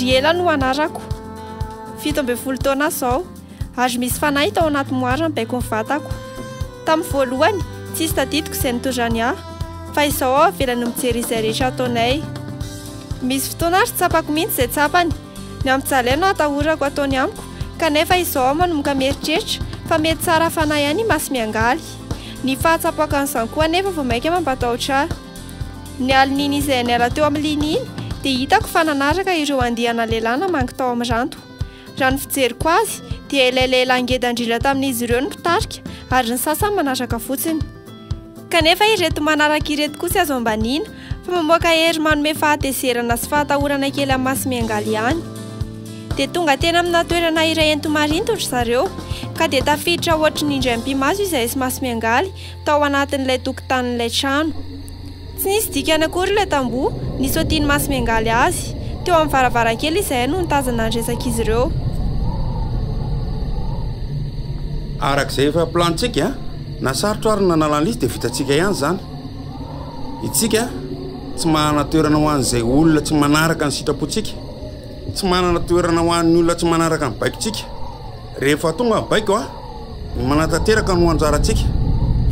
Iriela no anarako. 17 taona aho izao, ary misy fanahy tao anaty moara mibaiko ny vatako. Tamin'ny voalohany, tsisy tadidiko izay nitondrany ahy, fa izao aho avelany mijery izay rehetra ataonay. Misy fotoana ary tsapako mihitsy izay tsapany. Ny hampijaly ahy no atahorako ataony amiko, kanefa izao aho manomboka mieritreritra fa mety tsara fanahy ihany i Masimiangaly. Ny fahatsapako an'izany koa anefa vao mainka mampatahotra ahy. Ny alin'iny izay niala teo amin'ny ligne iny dia hitako fa nanaraka ireo andiana lehilahy namangy tao amin'ny ranto. Raha ny fijeriko azy dia ilay lehilahy ngeda indrindra tamin'izy ireo no mpitarika ary ny sasany manaraka fotsiny. Kanefa ireto manaraka ireto koa tsy azo ambaniana fa mamoaka hery manome fahatezerana sy fahatahorana kely amin'ny maso miangaly ihany. Dia tonga teny amina toerana iray ento-marinto ry zareo ka dia tafiditra ohatry ny indray mipi-maso izahay sy maso miangaly tao anatin'ilay tokotanin'ilay trano. Tsy nisy dikany akory ilay tamboho nisaotian'i Masimiangaly azy. Teo amin'ny varavarankely izahay no nitazana ny resak'izy ireo. Araka izay efa plan-tsika, na sarotra ary ny nanala an'ilay izy dia vitantsika ihany izany. Itsika tsy manana toerana ho an'izay olona tsy manaraka ny sitrapontsika. Tsy manana toerana ho an'ny olona tsy manaraka ny baikontsika. Rehefa tonga ny baiko a, ny manatanteraka no anjarantsika,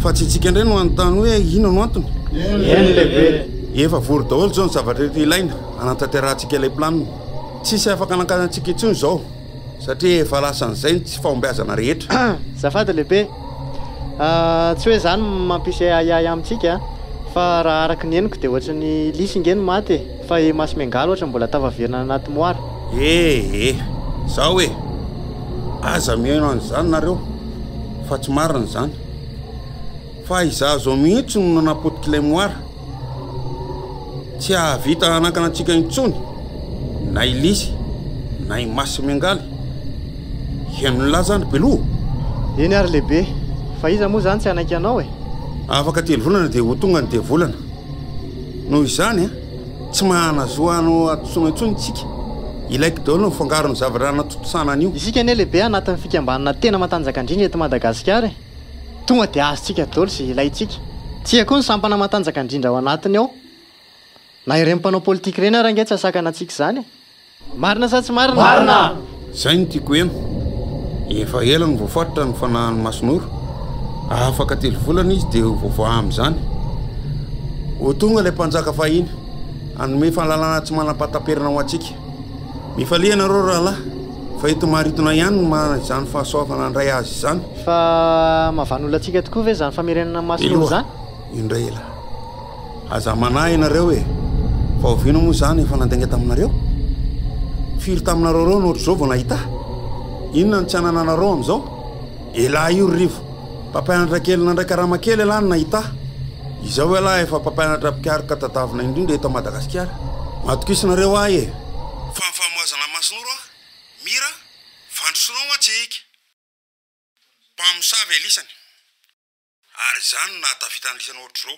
fa tsy itsika indray no hanontany hoe inona no antony. Eny lehibe. Efa vory daholo izao ny zavatra rehetra ilaina hanatanterahantsika ilay planina. Tsisy afaka hanakana antsika intsony izao, satria efa lasan'izay ny tsy fahombiazana rehetra. Azafady lehibe. Tsy hoe izany mampisy ahiahy amintsika, fa raha araka ny henoko dia ohatry ny lisy nge no maty e. Fa i Masimiangaly ohatra mbola tafaverina anaty moara. Eh eh! Zao e! Aza mihaino an'izany nareo fa tsy marina izany. Fa izaho zao mihitsy no nanapotika ilay moara. Tsy hahavita hanakana antsika intsony na i Lisy na i Masimiangaly. Henon'lah zany ry Beloha? Eny ary lehibe, fa iza moa izany tsy hanaiky anao e? Afaka telo volana dia ho tonga ny diavolana. Noho izany, tsy manana zo hanao hadisoana intsony isika. Ilaiko daholo ny fangaron'ny zavatra hanatontosana an'io. Isika anie lehibe anatin'ny fikambanana tena matanjaka indrindra eto Madagasikara e! Tonga dia azontsika daholo izay ilaintsika. Tsika koa no sampana matanjaka indrindra ao anatiny ao. Na ireny mpanao politika ireny ary ange tsy hahasakana antsika izany e! Marina sa tsy marina? Marina! Zay no tiako heno. Efa ela no voafaritra ny fanahin'i Masinoro. Afaka telo volana izy dia ho voavaha amin'izany. Ho tonga ilay mpanjaka fahiny hanome fahalalana tsy manam-pahataperana ho antsika. Mifalia ianareo rahalahy fa eto Maharitona ihany no manana izany fahasoavana handray azy izany. Fa mahavaha antsika tokoa ve izany famerenana an'i Masinoro Eloha, izany? indray ela. Aza manahy ianareo e! Fa oviana moa izaho no efa nandainga taminareo? Firy taminareo ireo no ohatr'izao vao nahita ahy? Inona no tsy anananareo amin'izao? Elah io ry Rivo! Mpampianatra kely nandray karama kely elah no nahita ahy. Izao elah efa mpampianatra mpikaroka tadavina indrindra eto Madagasikara. Matokisinareo ahy e! Fa ny famohazana masonoro a! Mira, fandrosoana ho antsika! Mpamosavy elisany. Ary izany no nahatafita an'lisany ohatr'izao.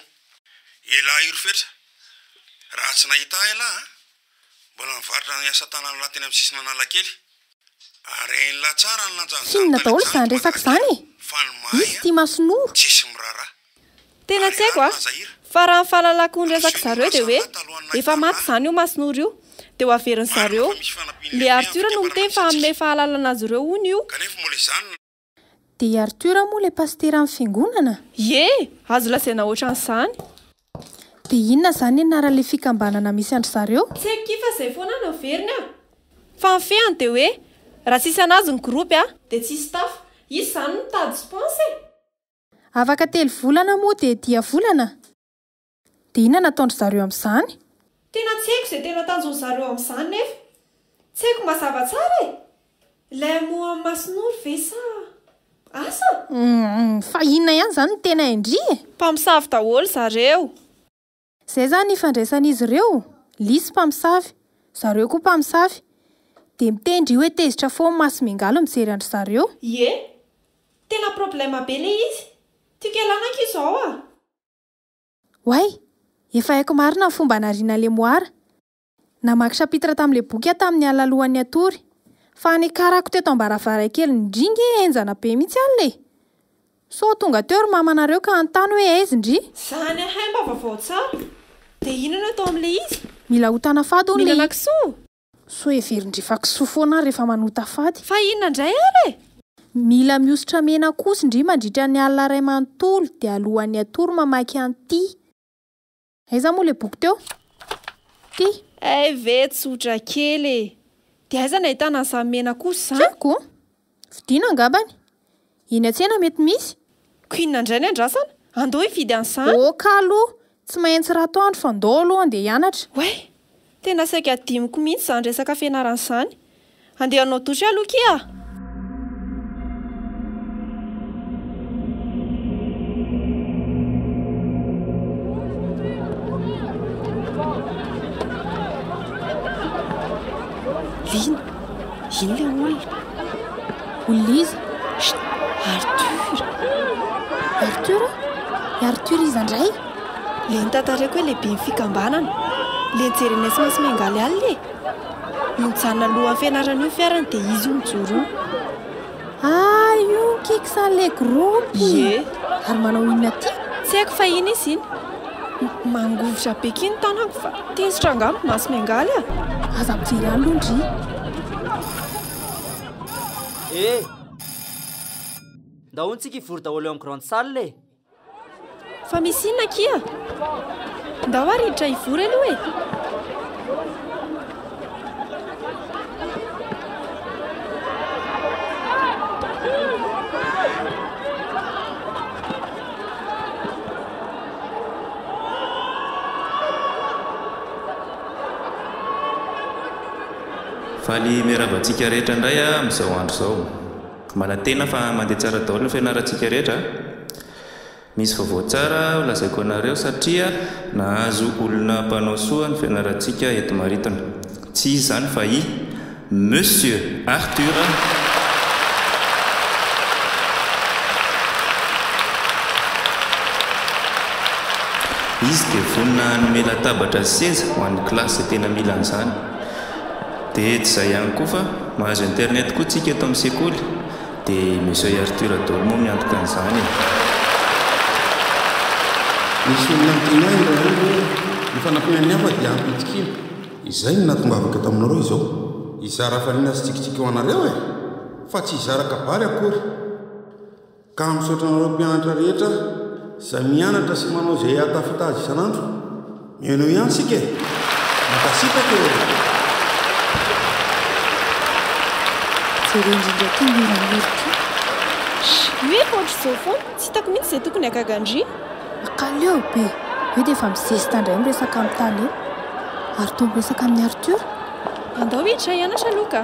Elah io ry Fetra. Raha tsy nahita ahy elah an! Mbola nivarotra ny asa tanan'lah teny amin'ny sisin'Analakely. Ary hain'lah tsara ny lanjan'izany F'inona talenta daholo izany izany eto resaka izany Madagasikara. e? Fa ny mahay Izy an! ity Masinoro. Tsisy miraharaha. Tena Ary tsy haiko elah a! no Zahira. Fa raha ny fahalalako ny Androsoy resak'i ny zareo dia hoe orinasa an'lah talohan'ny efa nahitana maty ahy. izany io Masinoro io dia ho averin'i Marina zareo. fa misy fanampiana Le lehibe amin'ny Arthur no fikambanana miteny misy fa hanome antsika. fahalalana azy ireo hono io. Kanefa mbola izany no. Dia i Arthur moa ilay pasiteran'ny fiangonana? Ie, azo lazaina ohatran'izany. Dia inona izany ny anaran'ilay fikambanana misy an-dry zareo? Tsy haiko ki fa izay foana no averiny a! Fa ny fehiny dia hoe raha tsisy anazy ny groupe a! Dia tsisy tafa. Izy izany mitady spons e! Afaka telo volana moa dia diavolana? Dia inona no ataon-dry zareo amin'izany? Tena tsy haiko izay tena tanjon'ny zareo amin'izany nefa. Tsy haiko mazava tsara e! Ilay hamoha an'i Masinoro ve sa. Asa? Humm, fa inona ihany izany no tena hain-dry e? Mpamosavy daholo zareo. Izay izany ifandraisan'izy ireo? Lisy mpamosavy. Zareo koa mpamosavy. Dia miteny ndry hoe tezitra foana maso miangaly mijery an-dry zareo. Ie. Tena problème be ilay izy. Tiako ialana aky izao a! Oay! Efa haiko marina ny fomba hanariana le moara. Namaky chapitre tamin'ilay boky aho tamin'ny alina alohan'ny hatory. Fa nikarako teto am-baravarankely ndry nge henjana be mihitsy alina e! Sao tonga teo ry mamanareo ka hanontany hoe aiza ndry? Zany ahay mba vaovao tsara. Dia inona no atao amin'ilay izy? Mila otana fady hono le Mihinana kisoa? Sao heverin-dry fa kisoa foana aho rehefa manota fady. Fa inona indray ary e? Mila mihosotra mena kosa ndry mandritra ny alina iray manontolo dia alohan'ny hatory mamaky an'ity. Aiza moa ilay boky teo? Ty. Hay ve tsotra kely e! Dia aiza no ahitana an'izany mena kosa izany? Tsy haiko. Vidiana angambany. Eny an-tsena mety misy. Ko inona indray ny andrasana? Andao hividy an'izany. Ok aloha, tsy maintsy ratoandro fa ndao aloha andeha hianatra. Oay! Tena saika adinoko mihitsy izany resaka fianarana izany. Andeha hanao douche aloha kia a! Lina, iny ilay olona. Olona iza? Chut! Arthur! Arthur? I Arthur iza indray? Ilay notantaraiko hoe lehiben'ny fikambanana. Ilay nijerenay sy maintsy miangaly alina e! Io mijanona alohan'ny fianarana io ny fiarany dia izy io mijoro io. Ah, io ny kiksan'ilay groupe! Ie. Ary manao inona aty? Tsy haiko fa iny izy iny. Mangovitra be kia ny tanako fa tezitra angamba maso miangaly a! Aza mijery any aloha ndry. Eh! Ndao hono tsika hivory daholo eo amin'ny grande salle e! Fa misy inona akia? Ndao ary hiditra hivory aloha e! Faly miarahaba antsika rehetra indray aho amin'izao andro izao. Manantena fa mandeha tsara daholo ny fianarantsika rehetra a! Misy vaovao tsara ho lazaiko anareo satria nahazo olona mpanao soa ny fianarantsika eto Maritona. Tsy iza izany fa i Monsieur Arthur! Izy dia vonona hanome latabatra sy seza ho an'ny kilasy izay tena mila an'izany. Dia tsy izay ihany koa fa mahazo internet koa tsika eto amin'ny sekoly dia Monsieur Arthur daholo moa miantoka an'izany e. Nisy olona niteny ahy indray andro hoe ny fanampiana ny hafa dia ampy hitsikiana. Izay no nahatongavako eto aminareo izao. Hizara hafaliana sy tsikitsiky ho anareo e! Fa tsy hizara kabary akory. Ka misaotra anareo mpianatra rehetra izay mianatra sy manao izay hahatafita azy isan'andro. Mihaino eo ihany isika e! Mankasitraka e! Jereo indrindra ity mioramiora ity. Io efa ohatr'izao foana, tsy hitako mihitsy izay tokony hagaga an-dry. Makaleo be! Io dia efa mizesta indray miresaka amin'i Tale. Ary toa miresaka amin'i Arthur. Andao hiditra hianatra aloha ka.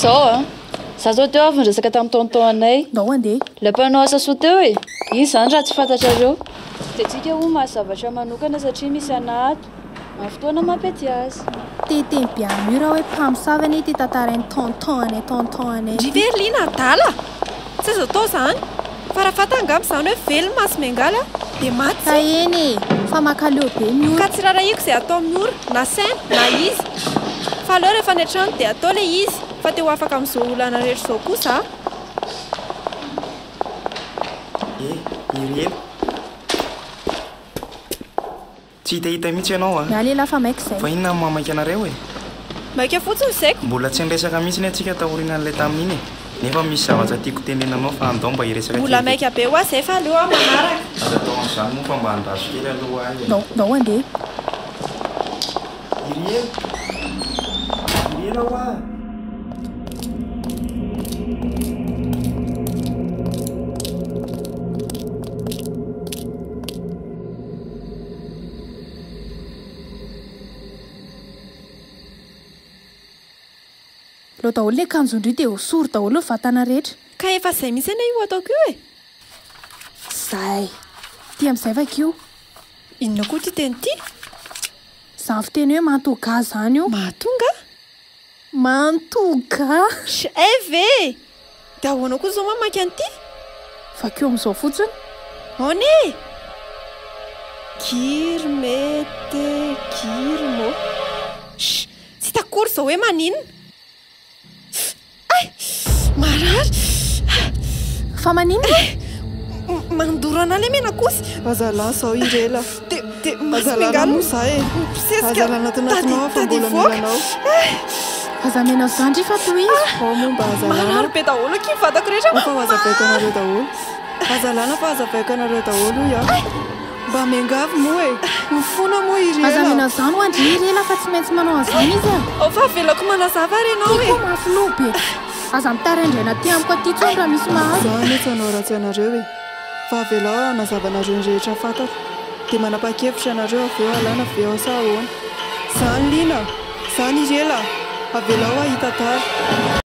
Zao a! Za zao teo avy niresaka tamin'ny tonton anay. Ndao andeha. Ilay mpanao asa soa teo e! Iza izany raha tsy fantatrareo? Dia tsika hono mahazo zavatra manokana satria misy anah ato. Amin'ny fotoana mampety azy. Te hiteny bien mur aho hoe mpamosavy anie ity tantarain'i tonton anay tonton anay Ndry ity. ve ry Lina adala? Tsy azo atao izany. Fa raha fantany angamba izany hoe velona maso miangaly aho dia maty Ka tsy. eny e! Fa mankaleo be Miora. Ka tsy rarahiko izay atao Miora na saina na iza. Fa aleo rehefa any an-trano dia atao ilay izy fa te ho afaka amin'izao olana rehetra izao koa za. Eh, Iriela. Tsy hitahita mihitsy ianao a! Miala elah fa maika izay. Fa inona no mahamaika anareo e? Maika fotsiny zaiko. Mbola tsy niresaka mihitsy anie tsika taorianan'ilay tamin'iny e! Nefa misy zavatra tiako tenenina anao fa andao mba hiresaka kely Mbola ve? maika be hoa zay fa aleo aho manaraka. Aza atao an'izany moa fa mba andraso kely aloha ahy e! Ndao, ndao andeha. Iriela! Iriela hoa! Aleo daholo ny akanjon-dry dia hosory daholo ny vatana rehetra. Ka efa zay mihitsy anie io ataoko io e! Zay! Ty amin'izay vakio. Inona koa ity teny ity? Izany fiteny hoe mantoga izany io. Mahatonga? Mantoga! Hay ve e! Dia ahoana koa izao mamaky an'ity? Vakio amin'izao fotsiny. Aona e! Girmete girmo. Shh! Tsy hitako akory izao hoe maninona. Ay! Marary! Fa maninona e? Mandoro anah le menakosy. Aza lany zao i Rela. De de Aza lana moa za e. Mibosesika. Aza lana atinatinao aho fa Tady mbola hivoaka. mila anao. Aza mena zandry fa tohizo. Ao moa mba aza lana. Marary be daholo akia ny vatako rehetra. Ao fa ho azavaiko anareo daholo. Aza lana fa azavaiko anareo daholo hoy aho. Mba miangavy moa e! Mifona moa i Aza Rela. mena zany ho an-dry i Rela fa tsy maintsy manao an'izany izy a. Ao fa avelako manazava ary ianao Ty e. koa mafy loha be. Aza mitaraindraina aty amiko aty intsony raha misy mahazo. Izaho anie tsy hanao ratsy anareo e! Fa avelao aho hanazava anareo ny rehetra fantatro. Dia manapa-kevitra ianareo avy eo alana ve ao sa ahoana? Zany Lina! Zany i Rela! Avelao aho hitantara.